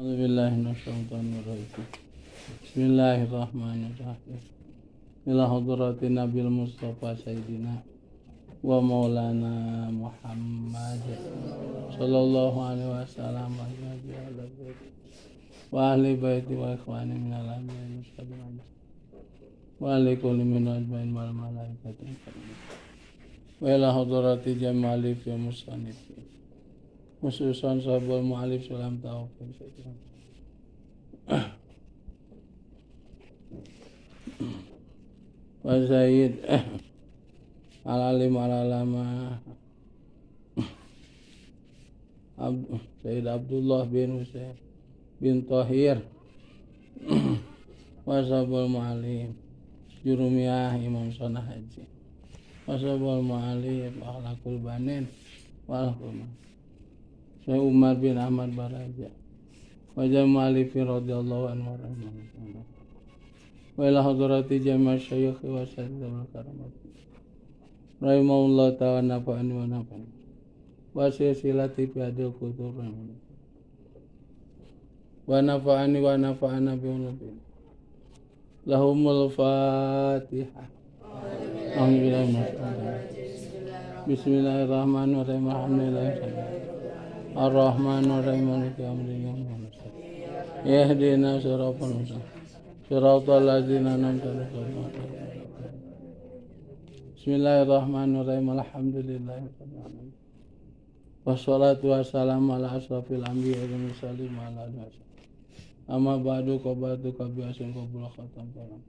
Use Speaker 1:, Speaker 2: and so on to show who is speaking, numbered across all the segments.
Speaker 1: A'udzubillahi minasyaitonir rajim. Bismillahirrahmanirrahim. Ila hadrati Nabil Mustafa Sayyidina wa Maulana Muhammad sallallahu alaihi wasallam wa ahli baiti wa ikhwani minal anbiya'i mursalin wa ahli kulli min ajmain wal malaikati wa ila hadrati jamali fi musannifin khususan sahabul mu'alif salam taufiq sayyidina wa sayyid al-alim al-alama Sayyid Abdullah bin Husain bin Tahir wa sahabul mu'alim Jurumiyah Imam Sonah Haji wa sahabul mu'alim akhlakul banin wa akhlakul Syekh Umar bin Ahmad Baraja wa jama'ali fi radhiyallahu anhu wa ila hadrati jami' syayikh wa sayyidil karamat rahimahullah ta'ala nafa'ani wa nafa'ani wa silsilati fi adil kutub wa nafa'ani wa nafa'ana bi ulumih lahumul fatihah. Bismillahirrahmanirrahim. Alhamdulillah Ar-Rahmanir-Rahim Maliki yaumiddin. Ihdina siratal mustaqim. Siratal ladzina an'amta 'alaihim. Bismillahirrahmanirrahim. Alhamdulillahirabbil alamin. Wassalatu wassalamu ala asrafil anbiya'i wal mursalin wa ala alihi wasahbihi. Amma ba'du qabatu kabiasin qabul khatam salam.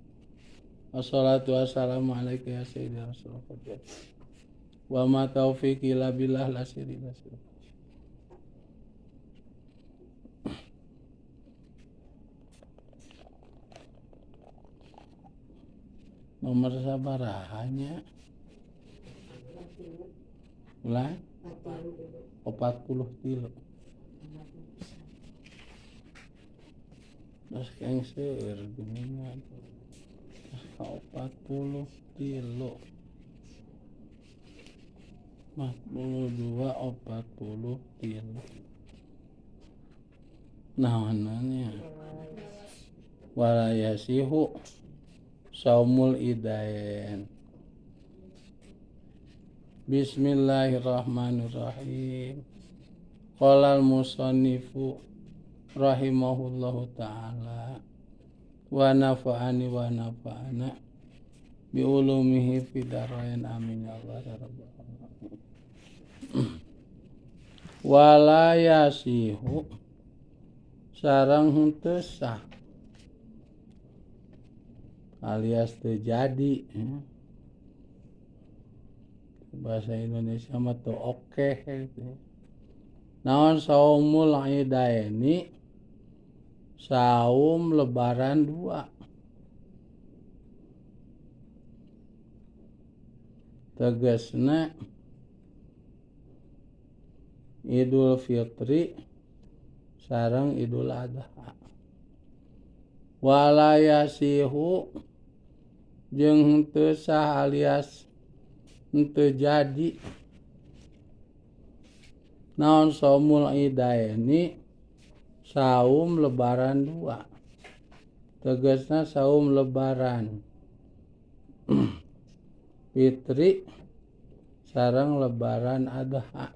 Speaker 1: Wassalatu wassalamu alayka ya sayyidi rasulullah. Wa ma taufiqi illa billah la sirri la sirri. Nomor sabarahanya ulah 43 terus keng seueur geningan 43 42 43 naonannya walayasihu saumul idain. Bismillahirrahmanirrahim. Qala al-musannifu rahimahullahu ta'ala wa nafa'ani wa nafa'ana bi ulumihi fid dharain amin ya Allah ya rabbal alamin. Wala yasihu sareng henteu sah alias terjadi, bahasa Indonesia mah teu oke gitu. Naon saumul idaini, saum lebaran dua. Tegasna Idul Fitri sareng Idul Adha. Walayasihu jeung henteu sah alias henteu jadi naon saumul idaini, saum lebaran dua. Tegasna saum lebaran Fitri sareng lebaran Adha.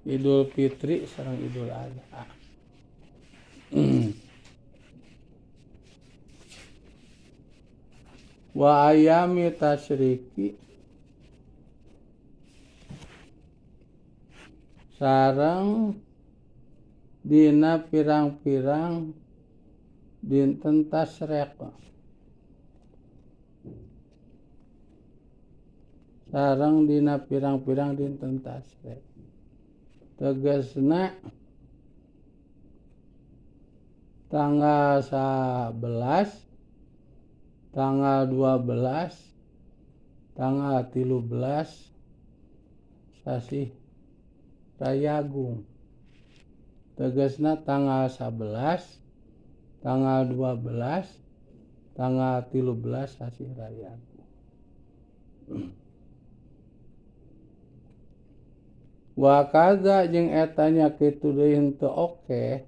Speaker 1: Idul Fitri sareng Idul Adha. Wa ayami tasyriki sareng dina pirang-pirang dinten tasrek. Sareng dina pirang-pirang dinten tasrek. Tegasna tanggal 11, tanggal 12, tanggal 13 sasih Rayagung. Tegasna tanggal 11, tanggal 12, tanggal 13 sasih Rayagung. Wa kaza jeung eta nya kitu deui henteu oke.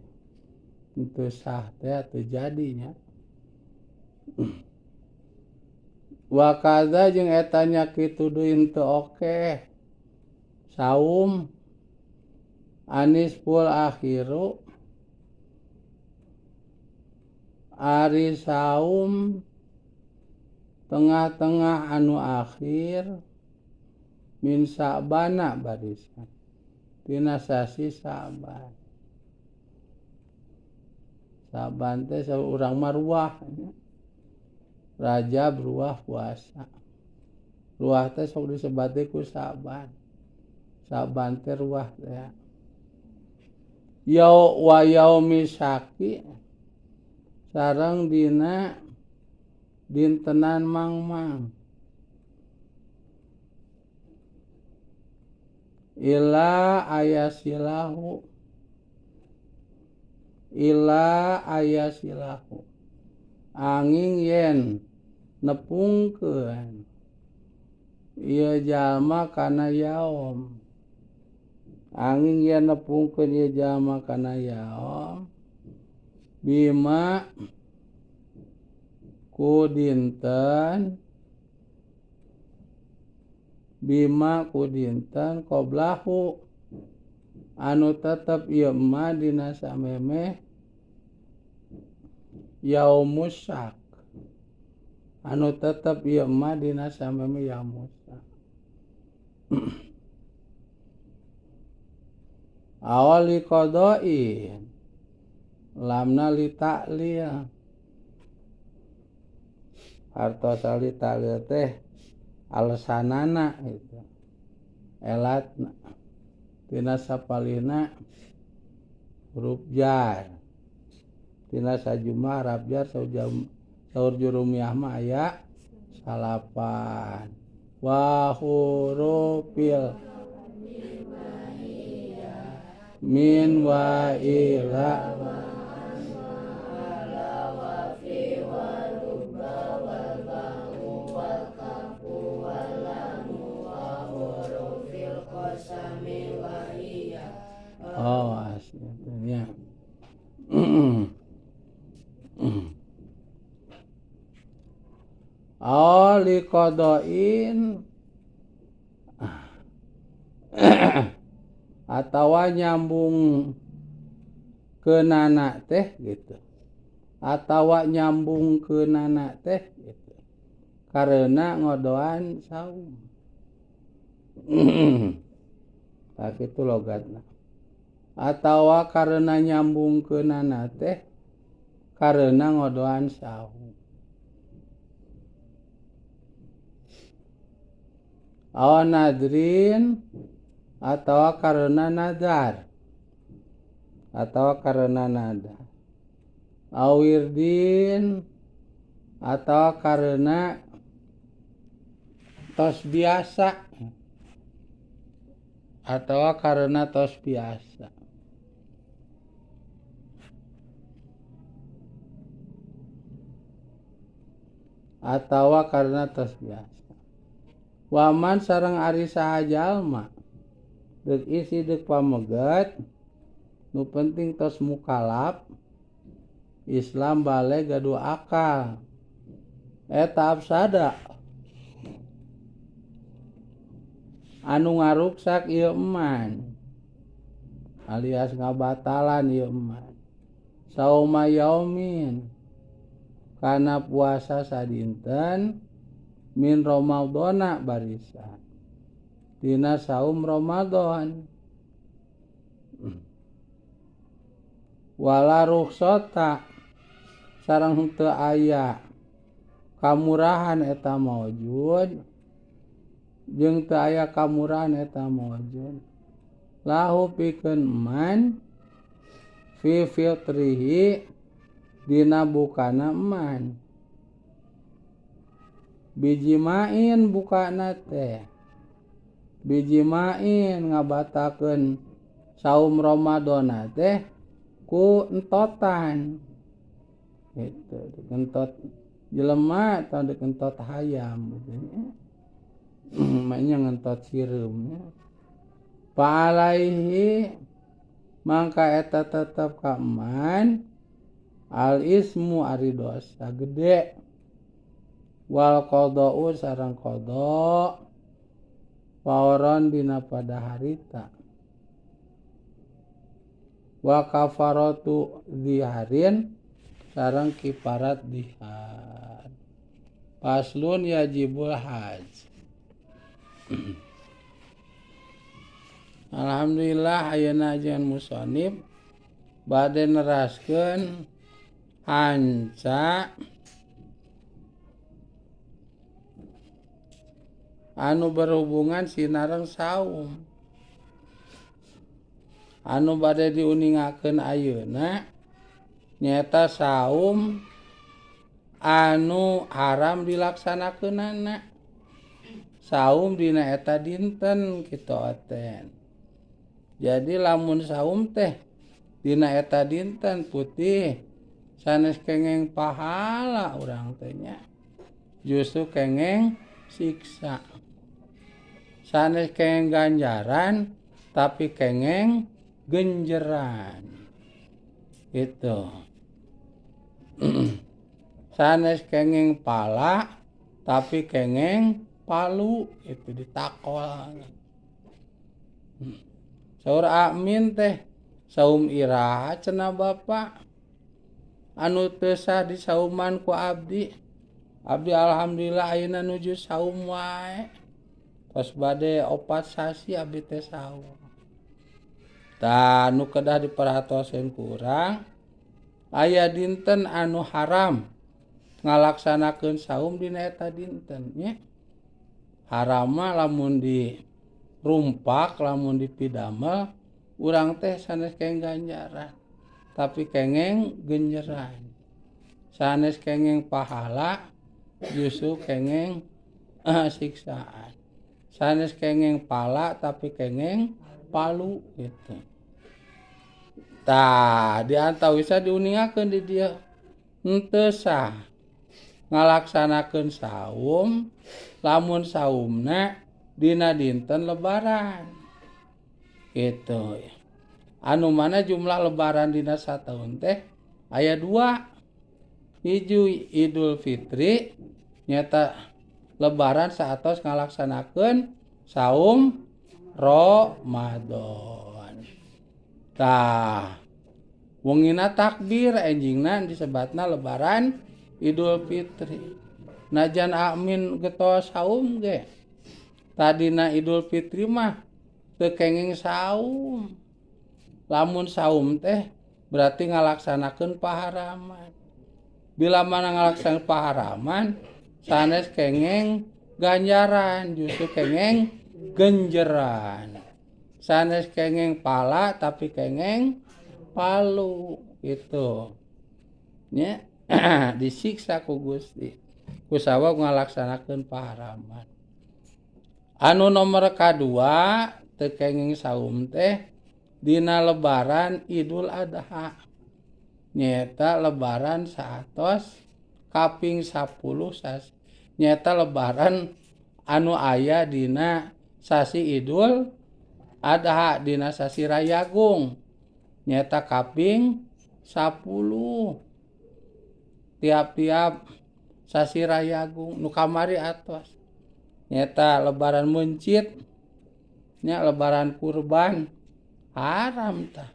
Speaker 1: Teu sah teh teu jadinya. Wa kadza jeung eta nya kitu deui henteu oke. Saum anisful akhiru ari saum tengah-tengah anu akhir min Sa'bana barisan tina sasi Sa'ban. Sa'ban teh urang mah ruah nya. Rajab ruah puasa. Ruah teh sok disebat ku Sa'ban. Sa'ban teh ruah teh. Yau wa yaumi syaki sareng dina dintenan mangmang. Ila ayasilahu ila ayasilahu angin yen nepungkeun ieu jalma kana yaum angin yen nepungkeun ieu jalma kana yaum bima ku dinten bima ku dinten qoblahu anu tetep ieu mah dina samemeh yaumus syak anu tetep ieu mah dina samemeh yaumus syak. Awali qada'in lamna li ta'lil hartos li ta'lil teh alasanana gitu elatna tina sapalina huruf jar tina sajumlah haraf jar saur jurumiyah mah aya salapan wa hurufil min wa ila oh aslinya oh liqada'in atawa nyambung ke nana teh gitu atawa nyambung ke nana teh gitu karena ngodoan saum. Tah kitu logatna atawa karena nyambung ke nana teh karena ngodoan saum. Aw nadrin atawa karena nadar atawa karena nadar. Awirdin atawa karena tos biasa atawa karena tos biasa. Atawa karena tos biasa. Waman sareng ari saha jalma deuk isi deuk pameget nu penting tos mukalaf Islam bale gaduh akal eta afsada anu ngaruksak ieu eman alias ngabatalan ieu eman sauma yaumin kana puasa sadinten min Ramadhana barisan dina saum Ramadan wala rukhsata sareng henteu aya kamurahan eta maujud jeung teu aya kamurahan eta maujud lahu pikeun man fi fitrihi dina bukana man biji main bukana teh biji main ngabatakeun saum Ramadhana teh ku entotan gitu dikentot jelema atau dikentot hayam gitu nya maknya ngentot sireum nya fa alaihi mangka eta tetep ka man Al ismu ari dosa gede wal qada'u sareng qada fauron dina pada harita wa kafaratu ziharin sareng kiparat dihar. Faslun yajibul haj. Alhamdulillah ayeuna ajengan musonib bade neraskeun hanca anu berhubungan sinareng saum. Anu bade diuningakeun ayeuna nyaeta saum anu haram dilaksanakeunana. Saum dina eta dinten kitu oten. Jadi lamun saum teh dina eta dinten putih sanes kengeng pahala urang teh nya. Justru kengeng siksa. Sanes kengeng ganjaran tapi kengeng genjeran. Gitu. Sanes kengeng pala tapi kengeng palu itu ditakol. Saur amin teh saum iraha cenah bapak anu teu sah disauman ku abdi. Abdi alhamdulillah ayeuna nuju saum wae. Tos bade 4 sasi abdi teh saum. Tah nu kedah diperhatoskeun ku urang aya dinten anu haram ngalaksanakeun saum dina eta dinten nya. Haram mah lamun dirumpak, lamun dipidamel urang teh sanes kengeng ganjaran tapi kengeng genjeran. Sanes kengeng pahala justru kengeng siksaan. Sanes kengeng pala tapi kengeng palu gitu. Tah di antawisna diuningakeun di dieu henteu sah ngalaksanakeun saum lamun saumna dina dinten lebaran gitu. Anu mana jumlah lebaran dina sataun teh aya 2. Hiji Idul Fitri nyata lebaran saatos ngalaksanakeun saum Ramadan. Tah wengina takbir enjingna disebatna lebaran Idul Fitri. Najan amin getos saum ge tadina Idul Fitri mah teu kenging saum. Lamun saum teh berarti ngalaksanakeun paharaman. Bila mana ngalaksanakeun paharaman sanes kengeng ganjaran justru kengeng genjeran. Sanes kengeng pala tapi kengeng palu gitu. Nya disiksa ku Gusti kusabab ngalaksanakeun paharaman. Anu nomor kadua teu kenging saum teh dina lebaran Idul Adha. Nyaeta lebaran saatos kaping 10 sasi. Nyaeta lebaran anu aya dina sasi Idul Adha dina sasi Rayagung. Nyaeta kaping 10. Tiap-tiap sasi Rayagung nu kamari atos. Nyaeta lebaran mencit nya lebaran kurban haram tah.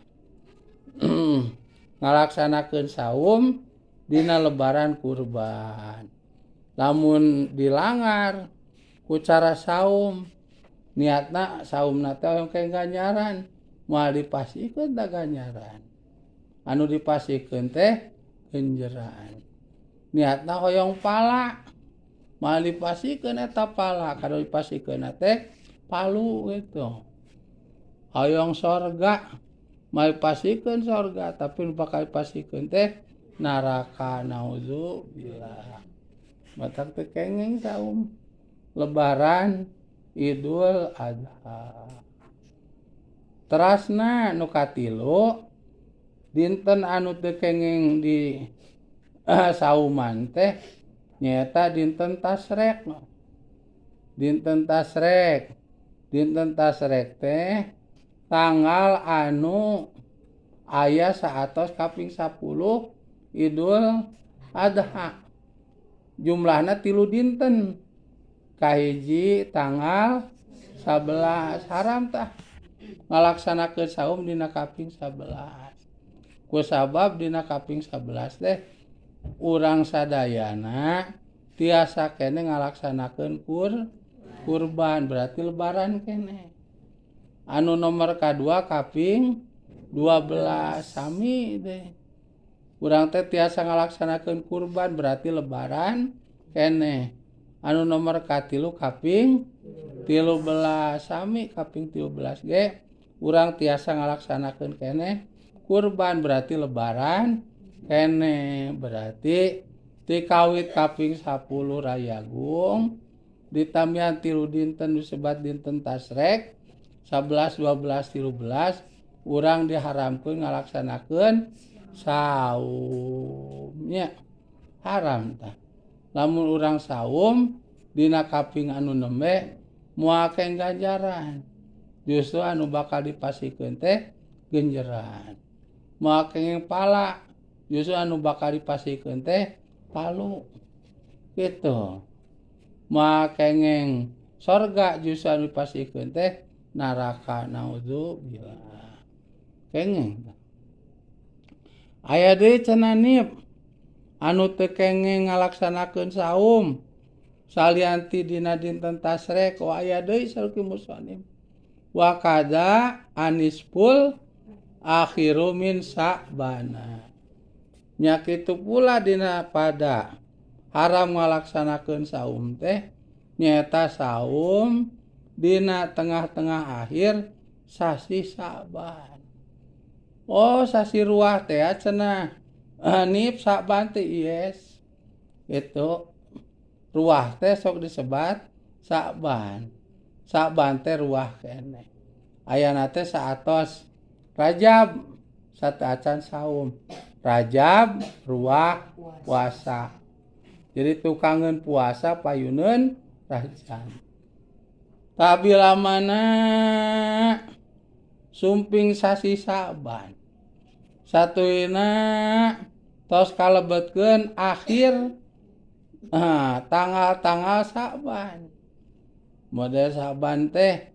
Speaker 1: Ngalaksanakeun saum dina lebaran kurban. Lamun dilanggar ku cara saum niatna saumna teh hoyong ke ganjaran moal dipasikeun da ganjaran. Anu dipasikeun teh genjeran. Niatna hoyong pala moal dipasikeun eta pala, kada dipasikeun teh palu gitu. Hoyong sorga moal dipasikeun sorga tapi nu bakal dipasikeun teh neraka, naudzubillah. Matak teu kengeng saum lebaran Idul Adha. Terasna nu katilu dinten anu teu kengeng di sauman teh nyaeta dinten tasrek. Dinten tasrek. Dinten tasrek teh tanggal anu aya saatos kaping 10 Idul Adha. Jumlahna 3 dinten. Kahiji tanggal 11 haram tah ngalaksanakeun saum dina kaping 11. Ku sabab dina kaping 11 teh urang sadayana tiasa keneh ngalaksanakeun kurban, berarti lebaran keneh. Anu nomor kadua kaping 12 sami deh. Urang teh tiasa ngalaksanakeun kurban berarti lebaran keneh. Anu nomor katilu kaping 13 sami kaping 13 ge urang tiasa ngalaksanakeun keneh kurban berarti lebaran keneh. Berarti tikawit kaping 10 Rayagung ditamian 3 dinten disebat dinten tasrek 11 12 13 urang diharamkeun ngalaksanakeun saumnya. Haram tah. Lamun urang saum dina kaping anu nembe moal keng ganjaran, justru anu bakal dipasikeun teh genjeran. Moal kenging pala, justru anu bakal dipasikeun teh palu gitu. Moal kenging sorga, justru anu dipasikeun teh neraka, naudzubillah. Kenging aya deui cenah nip anu teu kenging ngalaksanakeun saum salianti dina dinten tasrek, wa aya deui saluki musonib wa kada anispul akhiru min sa'bana. Nya kitu pula dina pada haram ngalaksanakeun saum teh nyaeta saum dina tengah-tengah akhir sasi Sa'ban. Oh, sasi ruah teh cenah nip Sa'ban teh yes. Gitu. Ruah teh sok disebat Sa'ban. Sa'ban teh ruah keneh. Ayana teh saatos Rajab sateuacan saum. Rajab ruah puasa. Jadi tukangeun puasa payuneun Rajab. Tabila mana sumping sasi Sa'ban. Satuina tos kalebetkeun akhir tanggal-tanggal Sa'ban. Model Sa'ban teh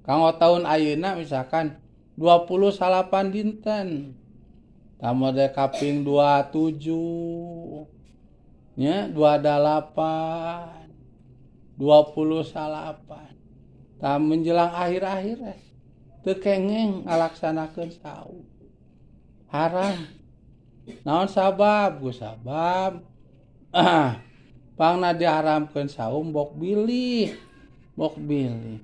Speaker 1: kanggo tahun ayeuna misalkan 28 dinten. Tah model kaping 27 nya 28 29. Tah menjelang akhir-akhir teu kengeng ngalaksanakeun saum. Haram. Naon sabab? Ku sabab pangna diharamkeun saum bok bilih. Bok bilih.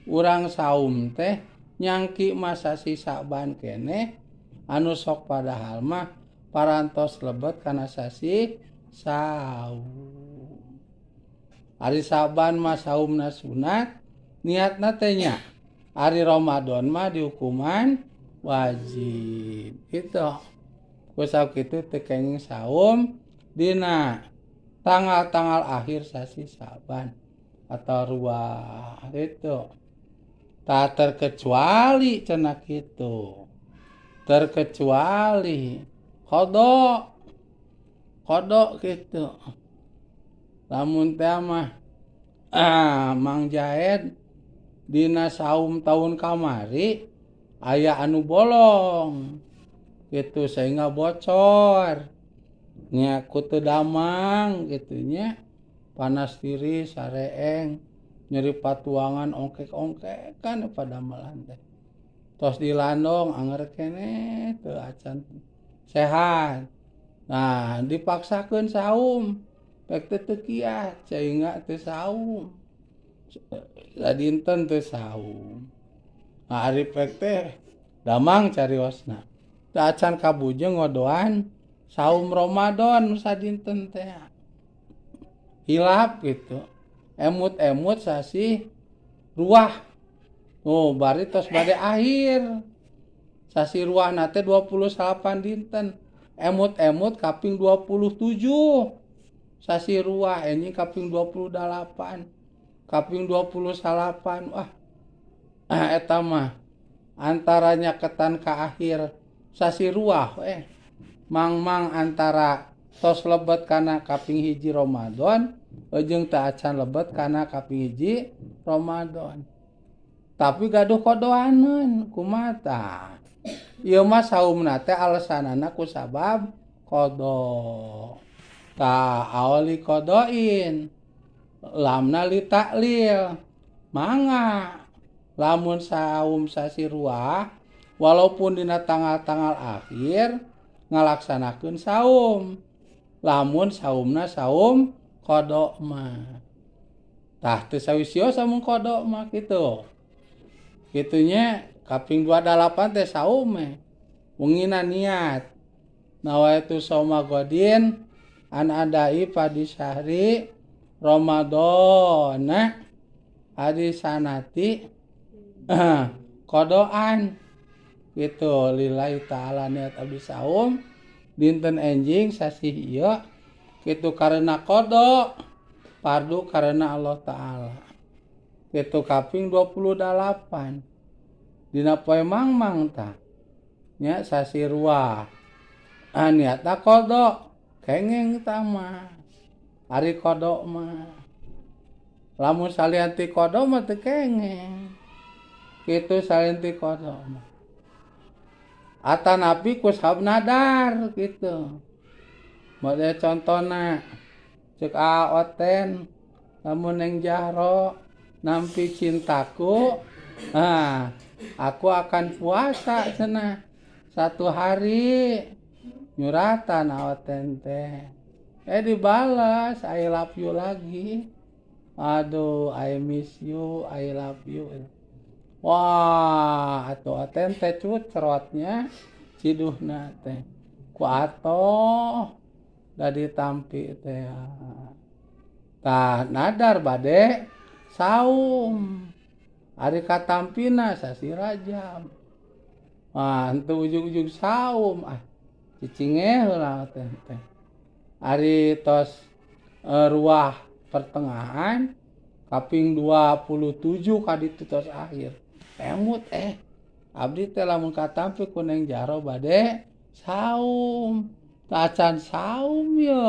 Speaker 1: Urang saum teh nyangki masa si Sa'ban keneh anu sok padahal mah parantos lebet kana sasi saum. Ari Sa'ban mah saumna sunat, niatna teh nya. Ari Ramadan mah dihukuman wajib. Gitu. Kusab kitu teu kenging saum dina tanggal-tanggal akhir sasi Sa'ban atau ruah itu. Tak terkecuali cenah kitu. Terkecuali kodok. Kodok gitu. Lamun teh mah Mang Jaed dina saum tahun kamari aya anu bolong gitu sehingga bocor nya ku teu damang gitu nya, panas tiris sareeng nyeri patuangan ongkek-ongkekan pada malan teh tos dilandong anger keneh teu acan sehat. Nah dipaksakeun saum pek teh teu kiat sehingga teu saum sadinten teu saum. Nah ari pek teh damang cariosna teu acan kabujeng ngodoan saum Ramadan sadinten teh hilap gitu. Emut-emut sasi ruah. Oh bari tos bade akhir sasi ruah na teh 28 dinten. Emut-emut kaping 27 sasi ruah ini kaping 28 kaping 29. Wah eta mah Antara nyaketan ka akhir sasi ruah we. Mangmang antara tos lebet kana kaping hiji Ramadan jeung teu acan lebet kana kaping hiji Ramadan. Tapi gaduh kodoaneun kumaha tah? Ieu mah saumna teh alesanana ku sabab qada. Tah aoli qadain lamna li taklil. Mangga lamun saum sasi ruah walaupun dina tanggal-tanggal akhir ngalaksanakeun saum. Lamun saumna saum qada mah. Tah teu sawios saum qada mah kitu. Kitunya kaping 28 teh saum we. Wengina niat. Nawaitu sauma godin an adai fadi syahri Ramadana adi sanati kodoan gitu lillahi ta'ala niat abdi saum dinten enjing sasih ieu kitu karena qada fardu karena Allah Ta'ala kitu kaping 28 dina poe mangmang tah nya sasi ruah niatna qada kengeng tah mah ari qada mah lamun salian ti qada mah teu kengeng kitu salian ti qada mah atanapi ku sabab nadar kitu. Model contona cek aoten lamun neng jahro nampi cintaku, ah, aku akan puasa cenah satu hari nyuratan aoten teh. Dibalas I love you lagi. Aduh, I miss you, I love you. Wah, atuh aten teh cucrotnya ciduhna teh. Ku atoh da ditampi teh. Tah nadar bade saum. Ari katampina sasi Rajab. Wah, henteu ujug-ujug saum ah. Cicing heula teh teh. Ari tos ruah pertengahan kaping 27 ka ditu tos akhir. Emut abdi teh lamun katampi ku Neng Jaro bade saum. Tacan saum ye.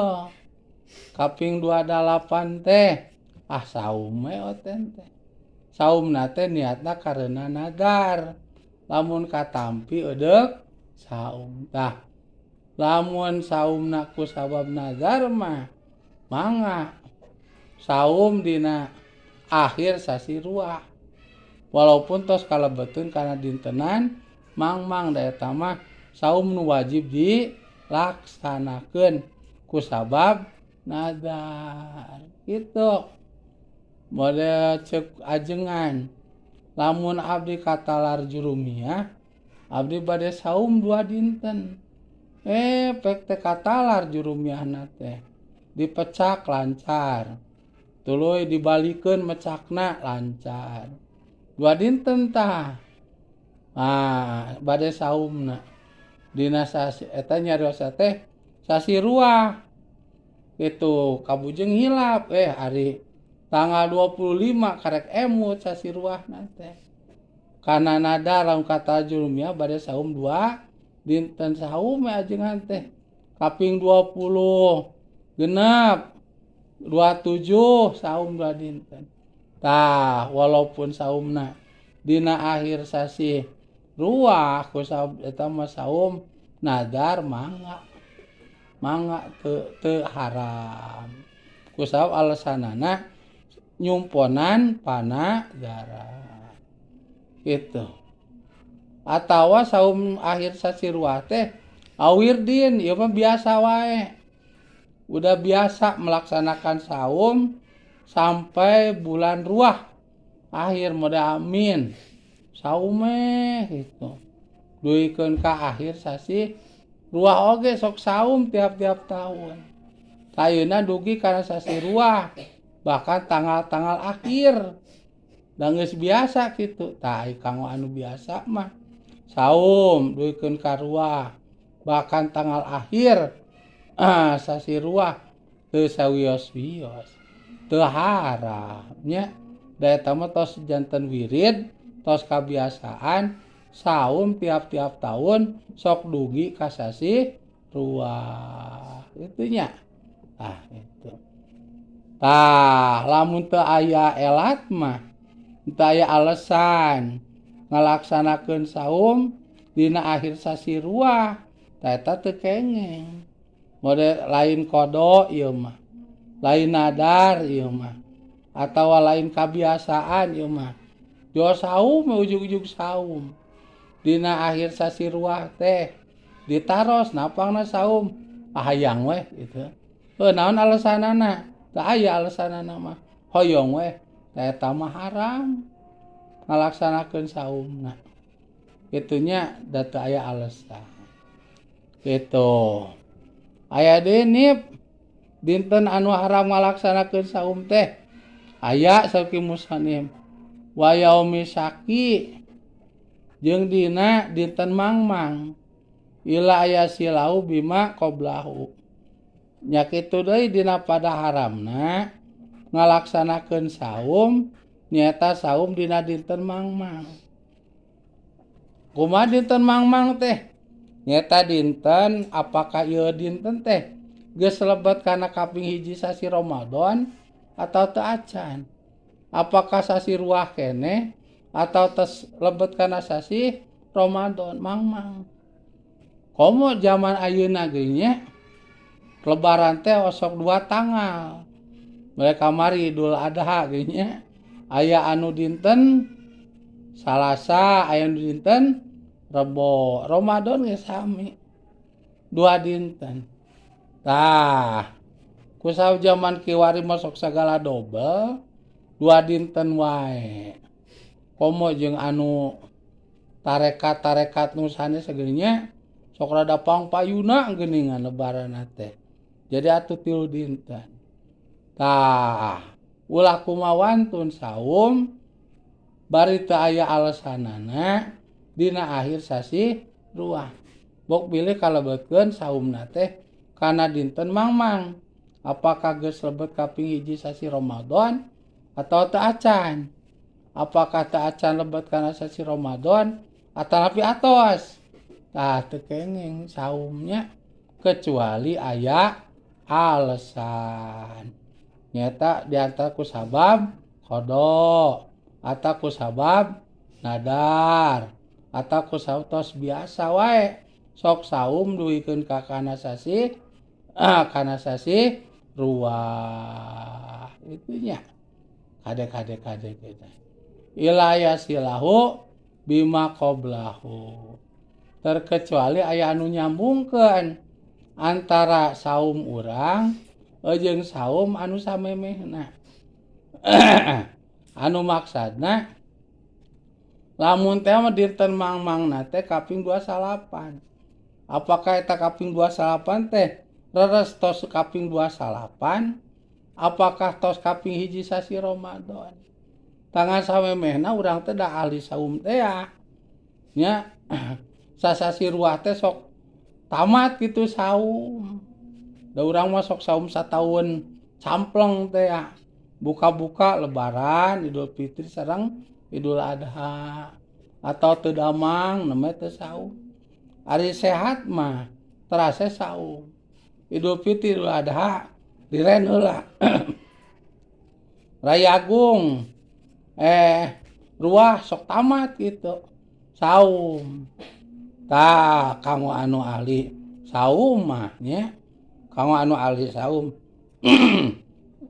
Speaker 1: Kaping 28 teh ah saum we oten teh. Saumna teh niatna karena nadar. Lamun katampi eudeuk saum tah. Lamun saumna ku sabab nazar mah mangga saum dina akhir sasi ruah. Walaupun tos kalebeteun kana dintenan mangmang da eta mah saum nu wajib dilaksanakeun ku sabab nazar. Kitu. Model ceuk ajengan lamun abdi katalar jurumiyah abdi bade saum 2 dinten. Pek teh katalar jurumiyahna teh dipecak lancar. Tuluy dibalikeun mecakna lancar. 2 dinten tah. Ah, bade saumna. Dina sasi eta nyariosa teh sasi ruah. Kitu kabujeng hilap ari tanggal 25 karek emut sasi ruahna teh. Kana nadar lamun kata jurumiyah bade saum 2 dinten saum ajengan teh. Kaping 20 genep 27 saum 2 dinten. Tah walaupun saumna dina akhir sasi ruah ku sabab eta mah saum nadar mangga. Mangga teu haram. Ku sabab alesanana nyumponan panadaran. Gitu. Atawa saum akhir sasi ruah teh awirdin ieu mah biasa wae. Udah biasa melaksanakan saum sampai bulan ruah akhir mudah amin saume gitu. Duikeun ka akhir sasi ruah oge sok saum tiap-tiap tahun. Ayeuna dugi kana sasi ruah bahkan tanggal-tanggal akhir. Da geus biasa kitu. Tah kanggo anu biasa mah saum duikeun ka ruah bahkan tanggal akhir sasi ruah teu sawios-wios. Teu haram nya. Da eta mah tos janten wirid, tos kabiasaan Saum tiap-tiap tahun sok dugi ka sasih Ruwah itunya. Ah, itu. Tah, lamun teu aya elat mah, teu aya alasan ngalaksanakeun saum dina akhir sasih Ruwah, tah eta teu kengeng. Mode lain qadha ieu mah, lain nadar ieu mah, atawa lain kabiasaan ieu mah. Jo saum ujug-ujug saum dina akhir sasih Ruwah teh ditaros napangna saum, hayang weh gitu. Heuh, naon alasanana? Teu aya alasanana mah, hoyong weh. Tah, eta mah haram ngalaksanakeun saumna. Kitunya, da teu aya alasan. Gitu. Aya deui nip dinten anu haram ngalaksanakeun saum teh. Aya saur musannif wa yaumi syakki, jeung dina dinten mangmang, illa ayasilahu bima qoblahu. Nya kitu deui, dina pada haramna ngalaksanakeun saum nyaeta saum dina dinten mangmang. Kumaha dinten mangmang teh? Nyaeta dinten apakah ieu dinten teh geus lebet kana kaping 1 sasi Ramadan atau teu acan? Apakah sasi Ruwah keneh atau tos lebet kana sasi Ramadan mangmang? Komo zaman ayeuna ge nya, Lebaran teh osok 2 tanggal. Mereka kamari Idul Adha ge nya, aya anu dinten Salasa, aya anu dinten Rebo. Ramadan ge sami, 2 dinten. Tah, kusabab zaman kiwari mah sok sagala dobel, 2 dinten wae. Komo jeung anu tarekat-tarekat nu sanes ge nya, sok rada pangpayuna geuningan Lebaran teh. Jadi atuh 3 dinten. Tah, ulah kumawantun saum bari teu aya alasanana dina akhir sasih Ruwah. Bok bilih kalebetkeun saumna teh kana dinten mangmang. Apakah geus lebet kaping 1 sasi Ramadan atau teu acan? Apakah teu acan lebet kana sasi Ramadan atanapi atos? Tah, teu kenging saumnya kecuali aya alasan. Nyata diantara ku sabab qadha atau ku sabab nadar atau ku sabab tos biasa wae sok saum duikeun ka kana sasih Ruwah itunya. Kade kade kade kita ila yasilahu bima qoblahu, terkecuali aya anu nyambungkeun antara saum urang jeung saum anu samemehna. Anu maksadna lamun teh mah dinten mangmangna teh kaping 29. Apakah eta kaping 29 teh reres tos kaping 29, apakah tos kaping 1 sasi Ramadan? Tangan samemehna urang teh da ahli saum teh ya nya, sasasi Ruwah teh sok tamat gitu saum. Da urang mah sok saum sataun campleng teh ya, buka-buka Lebaran, Idul Fitri sareng Idul Adha, atau teu damang namanya teu saum. Ari sehat mah terasa saum Idul Fitri, Idul Adha diren heula. Rayagung, Ruwah sok tamat gitu saum. Tah, kanggo anu ahli saum mah nya, kanggo anu ahli saum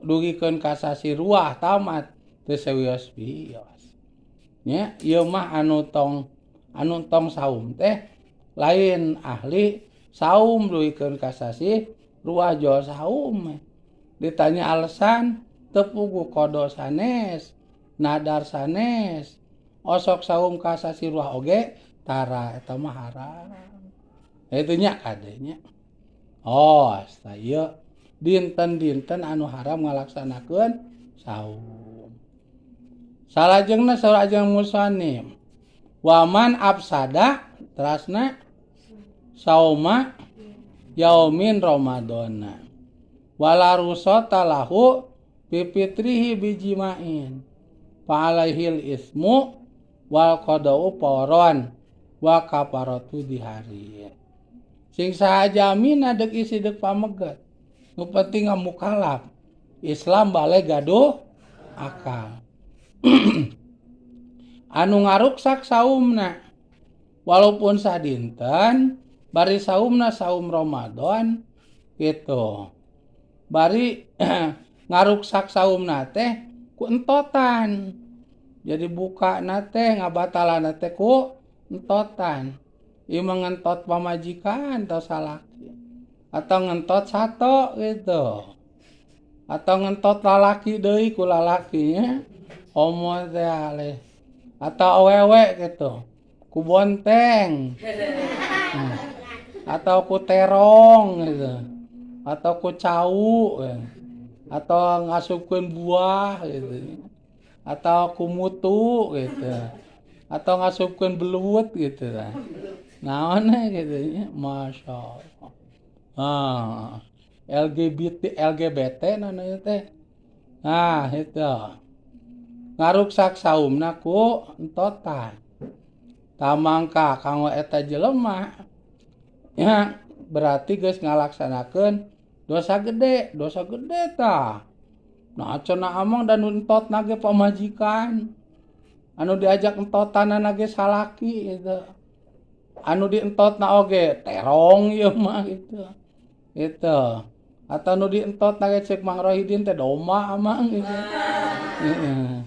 Speaker 1: dugikeun ka sasi Ruwah tamat teu sawios-wios nya. Ieu mah anu tong saum teh lain ahli saum dugikeun ka sasi Ruwah jo saum. Ditanya alasan, teu puguh qadha sanes, nadar sanes, osok saum ka sasi Ruwah oge tara, eta mah haram. Itu nya kadenya. Oh, asta ieu dinten-dinten anu haram ngalaksanakeun saum. Salajengna saur ajeng musannif waman afsada terasna sauma yaumin ramadana wala rusata lahu bifitrihi bijima'in fa alaihil ismu wal qada'u fawron. Wa kafaratu dihari. Sing saha jamina deuk istri deuk pameget. Nu penting ngamukalaf. Islam balik gaduh akal. Anu ngaruksak saumna walaupun sadinten bari saumna saum Ramadan gitu. Bari ngaruksak saumna teh ku entotan. Jadi buka na teh ngabatalan teh ku entotan. Ieu mah ngentot pamajikan atau salaki atau ngentot sato gitu. Atau ngentot lalaki deui ku lalakinya homo teh aleh. Atau awewe gitu ku bonteng. Atau ku terong gitu. Atau ku cau gitu. Atau ngasupkeun buah gitu. Atau ku mutu gitu. Atau ngasupkeun belut gitu lah. Naon gitu nya, Masya Allah. Ah, LGBT LGBT namanya teh. Nah, itu. Ngaruksak saumna ku entotan. Tamangka kanggo eta jelema ya berarti geus ngalaksanakeun dosa gede tah. Nah, cenah amang dan entotna ge pamajikan. Anu diajak entotanana ge salaki gitu. Anu dientotna oge terong ieu mah gitu. Gitu. Atau nu dientotna ge cek Mang Rohidin teh domba amang gitu. Heeh.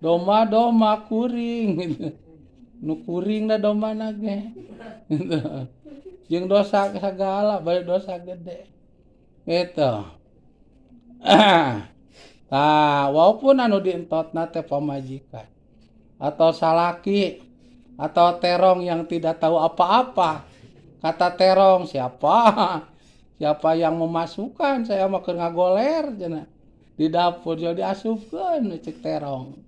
Speaker 1: Domba-domba kuring gitu. Nu kuring da dombana ge. Gitu. Jeung dosa sagala bari dosa gede. Gitu. Tah, walaupun anu dientotna teh pamajikan atau salaki atau terong yang tidak tahu apa-apa. Kata terong, siapa? Siapa yang memasukkan? Saya mah keur ngagoler cenah. Di dapur jadi diasupkeun cek terong.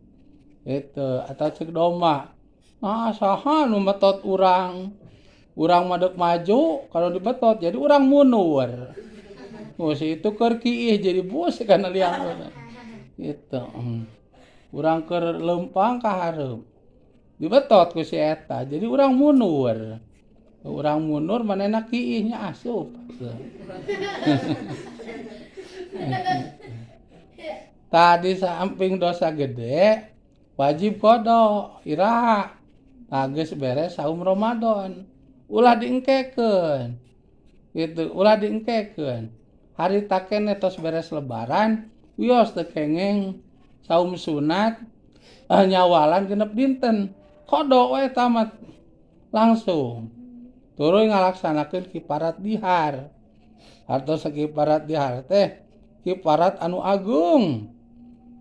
Speaker 1: Itu atau cek domba. Ah, saha nu metot urang? Urang mah deuk maju, kalau dibetot jadi urang mundur. Oh, si itu keur kiih jadi bus kana liang. Gitu. Urang keur leumpang ka hareup. Dibetot ku si eta, jadi urang mundur. Urang mundur manehna kiihnya asup. Tadi samping dosa gede wajib qada iraha. Geus beres saum Ramadan. Ulah diengkekeun. Gitu, ulah diengkekeun. Harita keneh tos beres lebaran, wios teu kengeng saum sunat nyawalan genep dinten. Qada we tamat langsung. Tuluy ngalaksanakeun kiparat dihar. Artos kiparat dihar teh kiparat anu agung.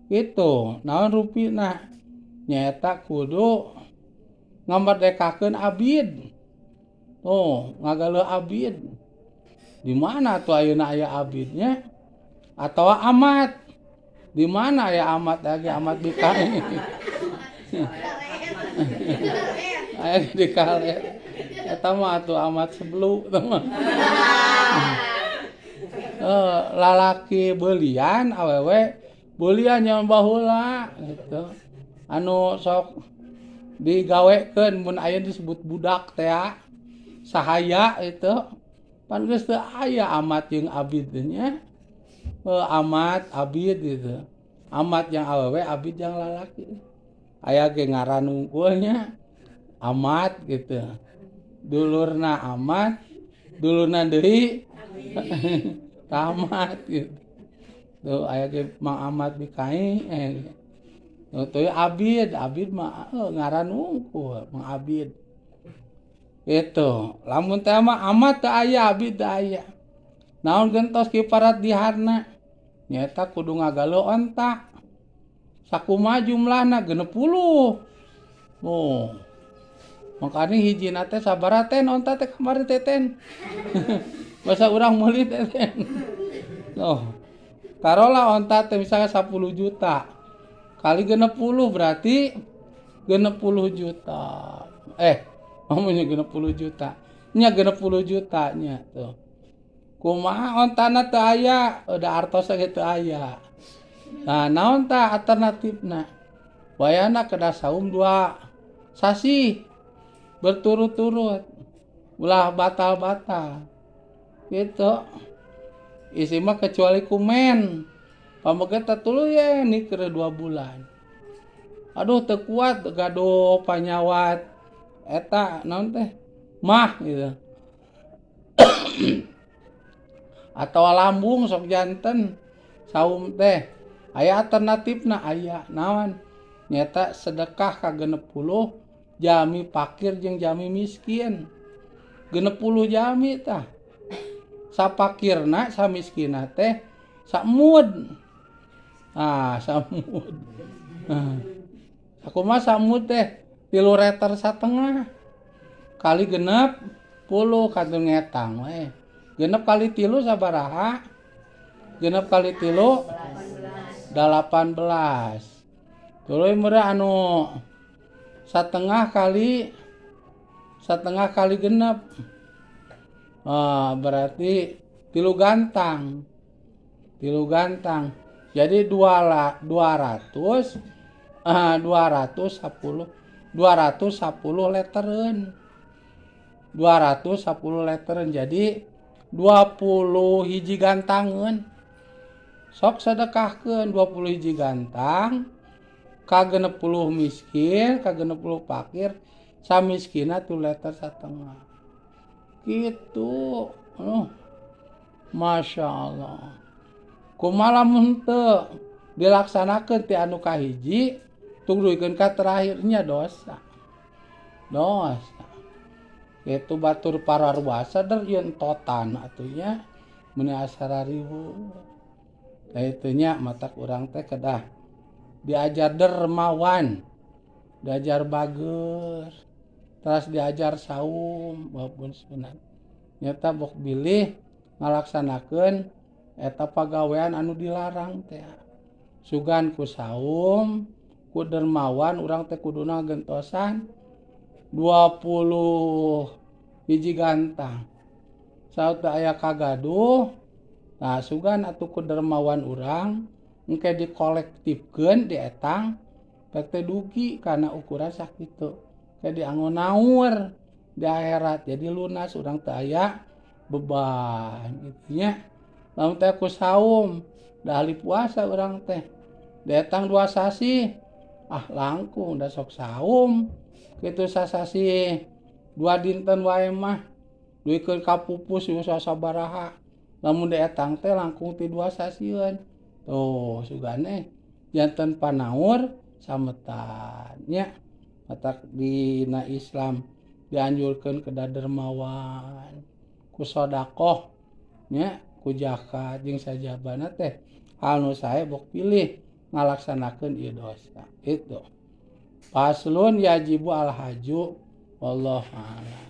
Speaker 1: Gitu, naon rupina? Nyaeta kudu ngamerdekakeun abid. Oh, ngagaleuh abid. Di mana tuh ayeuna aya abidnya? Atau amat? Di mana aya amat lagi amat bikai? Aya di kaler. Eta mah atuh amat sebelu eta mah. Lalaki beulian awewe beulian nyaman baheula gitu. Anu sok digawekeun mun aya disebut budak teh sahaya itu. Pan geus teu aya amat jeung abid teh nya. Amat abid gitu. Amat yang awewe, abid yang lalaki. Aya ge ngaran wungkulnya amat gitu. Dulurna amat, dulurna deui tamat gitu. Tuh aya ge Mang Amat bikai tuh abid, abid mah ngaran wungkul Mang Abid. Gitu. Lamun teh mah amat teu aya, abid teu aya. Naon gentos kiparat diharna? Nyaeta kudu ngagaleuh onta. Sakumaha jumlahna 60. Oh. Makanya hijina teh sabaraha ten onta teh kamari teh ten. Basa urang meuli teh ten. Oh. Taruhlah onta teh misalnya 10 juta. Kali 60 berarti 60 juta. Ngomongnya 60 juta. Nya 60 juta nya tuh. Kumaha ontana teu aya, udah artosna ge teu aya. Nah, naon tah alternatifna? Wayahna kedah saum 2 sasih. Berturut-turut. Ulah batal-batal. Gitu. Isi mah kecuali kumen. Pameget tuluy nikir 2 bulan. Aduh teu kuat gaduh panyawat eta naon teh? Mah gitu. Atau lambung sok janten saum teh. Aya alternatifna aya naon? Nyata sedekah ka 60 jami fakir jeung jami miskin. 60 jami tah. Sapakirna samiskina teh samud. Ah, samud. Aku mah samud teh 3 liter setengah kali 60 kantun ngetang we. 6 kali 3 sabaraha? 6 kali 3 18. Tuluy meureun anu setengah kali 6. Ah, berarti 3 gantang. 3 gantang. Jadi 210 210 leteren. 210 leteren. Jadi 20 hiji gantangeun. Sok sedekahkeun 20 hiji gantang ka 60 miskin, ka 60 fakir, samiskina 3 liter setengah. Gitu. Masya Allah. Kumaha lamun teu dilaksanakeun ti anu kahiji tuluy ka terakhirnya dosa. Dosa. Itu batur pararuasa der ieu entotan atuh nya meuni asa rariweuh. Tah itu nya matak urang teh kedah diajar dermawan, diajar bager, terus diajar saum maupun sunat. Nyata bok bilih ngalaksanakeun eta pagawean anu dilarang teh. Sugan ku saum, ku dermawan urang teh kuduna gentosan 20 hiji gantang. Saat aya kagaduh, nah sugan atuh ku dermawan urang engke dikolektifkeun dietang pek teh dugi kana ukuran sakitu. Ke dianggo naur di akhirat jadi lunas urang teu aya beban gitu nya. Lamun teh ku saum da ahli puasa urang teh dietang 2 sasi ah langkung da sok saum kitu sasasi 2 dinten wae mah duikeun ka pupus sabaraha. Lamun dietang teh langkung ti 2 sasieun. Tuh sugane janten panaur sametan nya. Matak dina Islam dianjurkeun kedah dermawan ku sedekah nya, ku zakat jeung sajabana teh hal nu sae bok pilih ngalaksanakeun ieu dosa. Itu. Faslun yajibu al haju wallahu a'lam.